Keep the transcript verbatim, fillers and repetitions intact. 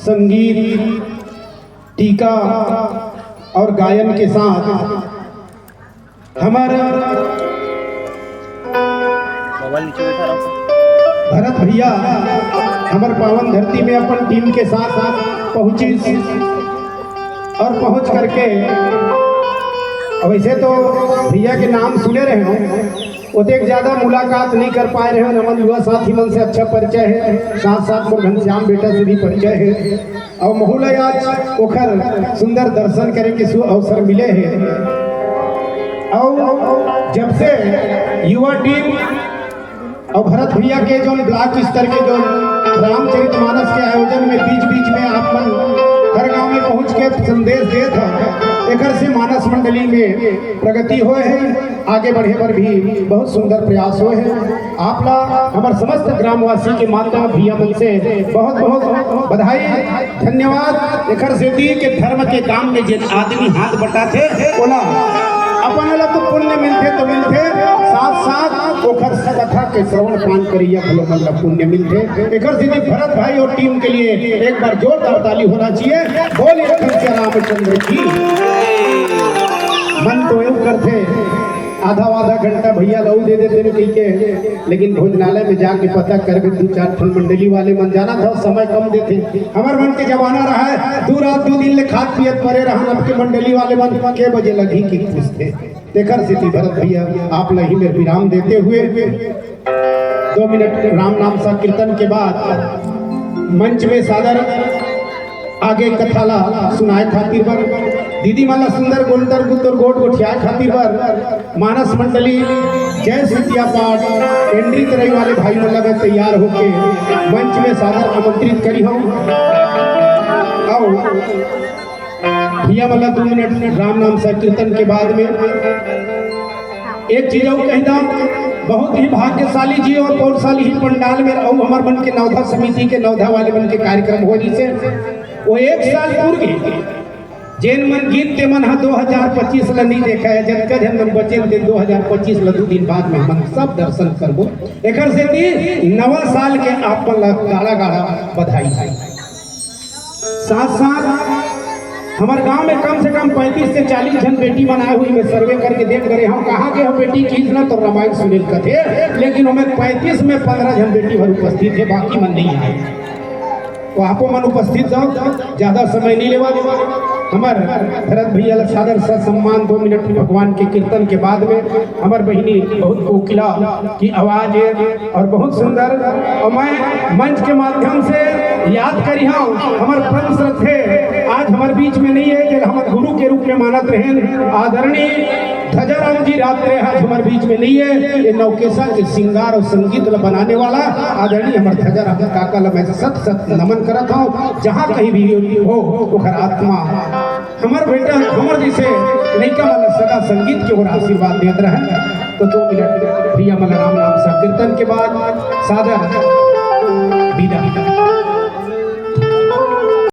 संगीत, टीका और गायन के साथ हमर भरत भैया हमर पावन धरती में अपन टीम के साथ पहुंचिस और पहुंच करके वैसे तो भैया के नाम सुने रहे हों, ओतेक ज्यादा मुलाकात नहीं कर पाए रहे हों। हमन युवा साथी मन से अच्छा परिचय है, साथ साथ मोर घनश्याम बेटा से भी परिचय है। और महू ला आज ओखर सुंदर दर्शन करे के सु अवसर मिले है। और जब से युवा टीम और भरत भैया के जो ब्लॉक स्तर के जो रामचरितमानस के आयोजन में बीच बीच में आप मन हर गांव में पहुंच के संदेश देत ह, एकर से मानस मंडली में प्रगति होए है, आगे बढ़े बर भी बहुत सुंदर प्रयास होए है। आप ला हमर समस्त ग्रामवासी के माता भैया मन से बहुत बहुत बधाई, धन्यवाद। एकर सेती के धर्म के काम में जेन आदमी हाथ बटाथे ओला अपन ला तो पुण्य मिलथे तो मिलथे, साथ साथ ओकर कथा के श्रवण पान करइया घलो मन ला पुण्य मिलथे। एकर सेती भरत भाई और टीम के लिए एक बार जोरदार ताली होना चाहिए। बोलिए धन से रामचंद्र की। मन तो यूं करथे आधा आधा घंटा भैया लऊ दे देते न कहिके, लेकिन भोजनालय में जाके पता करबे दू चार ठन मंडली वाले मन जाना था समय कम देथे। हमर मन के जमाना रहा है दू रात दू दिन ले खात पियत परे रहन, अब के मंडली वाले मन के बजे लगी कि पूछथे। तेकर सेती भरत भैया आप ला ही मेर विराम देते हुए दो मिनट राम नाम संकीर्तन के बाद मंच में सादर आगे कथा ला सुनाए खातिर बर दीदी मन ला सुंदर गोंदर गुत्तर गोट गोठियाए खातिर बर मानस मंडली जय सिद्धिया पाठ एंड्री तरई वाले भाई मन ला मैं तैयार होके मंच में सादर आमंत्रित करी हूँ। आओ भैया मन ला दो मिनट राम नाम संकीर्तन के बाद में एक चीज अउ कहि दंव, बहुत ही भाग्यशाली जी और पौरशाली ही पंडाल में अउ हमर मन के नवधा समिति के नवधा वाले मन के कार्यक्रम होय रिहिसे। वो एक साल पूर्व जेन मन गीत ते मन ह दो हजार पच्चीस ल नहीं देखा है, जतका झन मन बचे ते दो हजार पच्चीस ल दू दिन बाद में हमन सब दर्शन करबो। एकर सेती नवा साल के आप मन ल गाड़ा गाड़ा बधाई है। साथ साथ हमर गांव में कम से कम पैंतीस से चालीस झन बेटी मन आए हुई, मैं सर्वे करके देख करे हम कहाँ के हो बेटी चीज ना तो रामायण सुनील कथे, लेकिन ओमे पैंतीस में पंद्रह झन बेटी भर उपस्थित है, बाकी मन नहीं आए। तो आपो मन उपस्थित जाओ, ज्यादा समय नहीं लेवा। हमर भरत भैया ला सादर सा सम्मान दो मिनट भगवान के कीर्तन के बाद में हमर बहिनी बहुत कोकिला की आवाज है और बहुत सुंदर। और मैं मंच के माध्यम से याद करी हूँ हमर परम श्रद्धे आज हमर बीच में नहीं है, जे हमर गुरु के रूप में मानत रहेन आदरणीय ध्वजाराम जी रात्रे आज हमर बीच में नहीं है। ये नवकेसा के श्रृंगार और संगीत ला बनाने वाला आदरणीय हमर ध्वजाराम काका ला मैं सत सत नमन करत हूँ। जहाँ कहीं भी हो ओकर आत्मा हमर बेटा, हमर जैसे लइका मन ला सदा संगीत के ओर आशीर्वाद देत रहन। तो दो मिनट भैया मन ला राम नाम संकीर्तन के बाद सादर विदा।